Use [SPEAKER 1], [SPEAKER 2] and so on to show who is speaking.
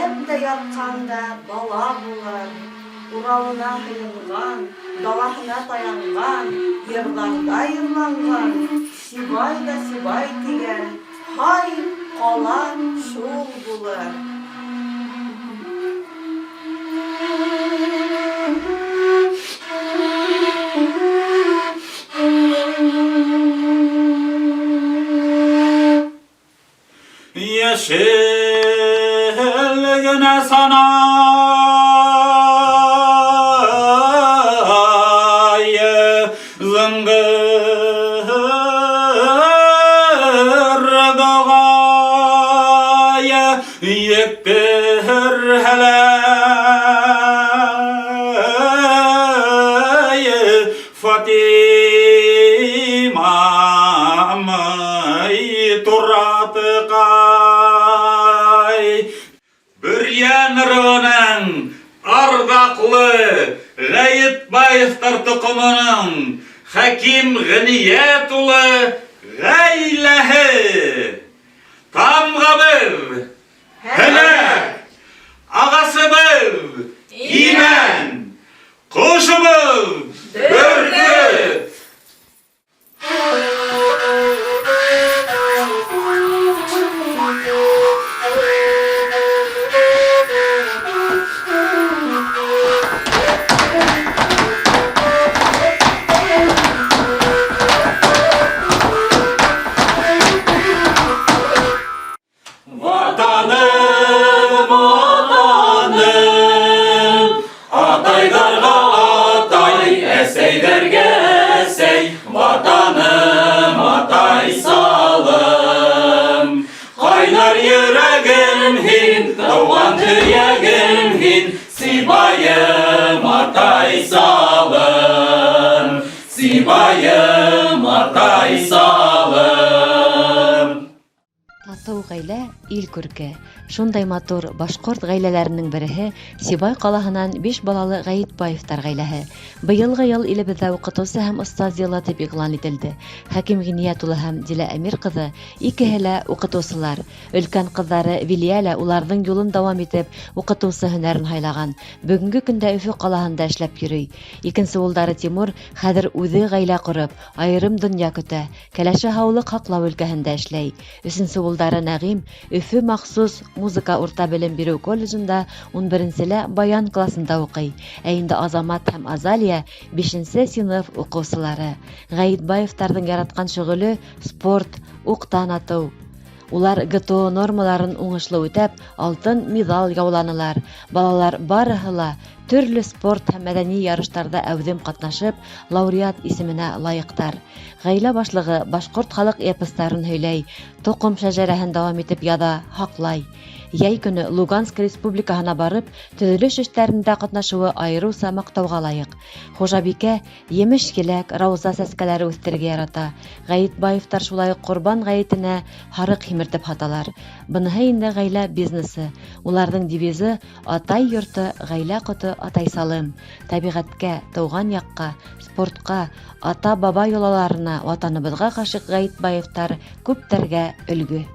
[SPEAKER 1] Йәшәп тә ятҡан да бала булыр. Уралына һыйынған, далаһына таянған, йырҙарҙа йырланған, Сибай ҙа Сибай тигән, һай, ҡала шул булыр.
[SPEAKER 2] Йәшел генә санай Зыңғыр доғай Ектерһәләй Фатимам Туратҡай. Бөрйән ыруының арҙаҡлы Ғәйетбаевтар тоҡомоноң Хәким Ғиниәт улы ғаиләһе. Тамғабыҙ, һәләк, ағасыбыҙ, имән, ҡошобоҙ, бөркөт. Ватаным, Ватаным, Атайҙарға атай, әсәйҙәргә әсәй, Ватаным, атай салым. Ҡайнар йөрәгем һин, тыуған төйәгем һин, Сибайым, атай салым. Сибайым, атай салым.
[SPEAKER 3] Татыу ғаилә ил күрке. Шундай матур башҡорт ғаиләләренең береһе Сибай ҡалаһынан биш балалы Ғәйетбаевтар ғаиләһе. Быйылғы йыл илебеҙҙә уҡытыусы һәм остаз йылы тип иғлан ителде. Хәким Ғиниәт улы һәм Дилә Әмир ҡыҙы икеһе лә уҡытыусылар. Өлкән ҡыҙҙары Вилиә лә уларҙың юлын дауам итеп, уҡытыусы һөнәрен һайлаған. Бөгөнгө көндә Өфө ҡалаһында эшләп йөрөй. Икенсе улдары Тимур хәҙер үҙе ғаилә ҡороп, айырым донъя көтә. Кәләше һаулыҡ һаҡлау өлкәһендә эшләй. Өсөнсө улдары Нәғим Өфө махсус музыка урта белем биреү колледжында 11-нселә баян класында уҡый. Ә инде Азамат һәм Азалия бишенсе синыф уҡыусылары. Ғәйетбаевтарҙың яратҡан шөғөлө спорт, уҡтан атыу. Улар ГТО нормаларын уңышлы үтәп, алтын миҙал яуланылар. Балалар барыһы ла төрлө спорт һәм мәҙәни ярыштарҙа әүҙем ҡатнашып, лауреат исеменә лайыҡтар. Ғаилә башлығы башҡорт халыҡ эпостарын һөйләй, тоҡом шәжәрәһен дауам итеп яҙа, һаҡлай. Йәй көнө Луганск республикаһына барып, төҙөлөш эштәрендә ҡатнашыуы айырыуса маҡтауға лайыҡ. Хужабикә емеш-еләк, рауза сәскәләре үҫтерергә ярата. Ғәйетбаевтар шулай уҡ ҡорбан ғәйетенә һарыҡ һимертеп һаталар. Быныһы инде ғаилә бизнесы. Уларҙың девизы «Атай йорто, ғаилә ҡото, атай салым». Тәбиғәткә, тыуған яҡҡа, спортҡа, ата-баба йолаларына, ватаныбыҙға ғашиҡ Ғәйетбаевтар күптәргә өлгө.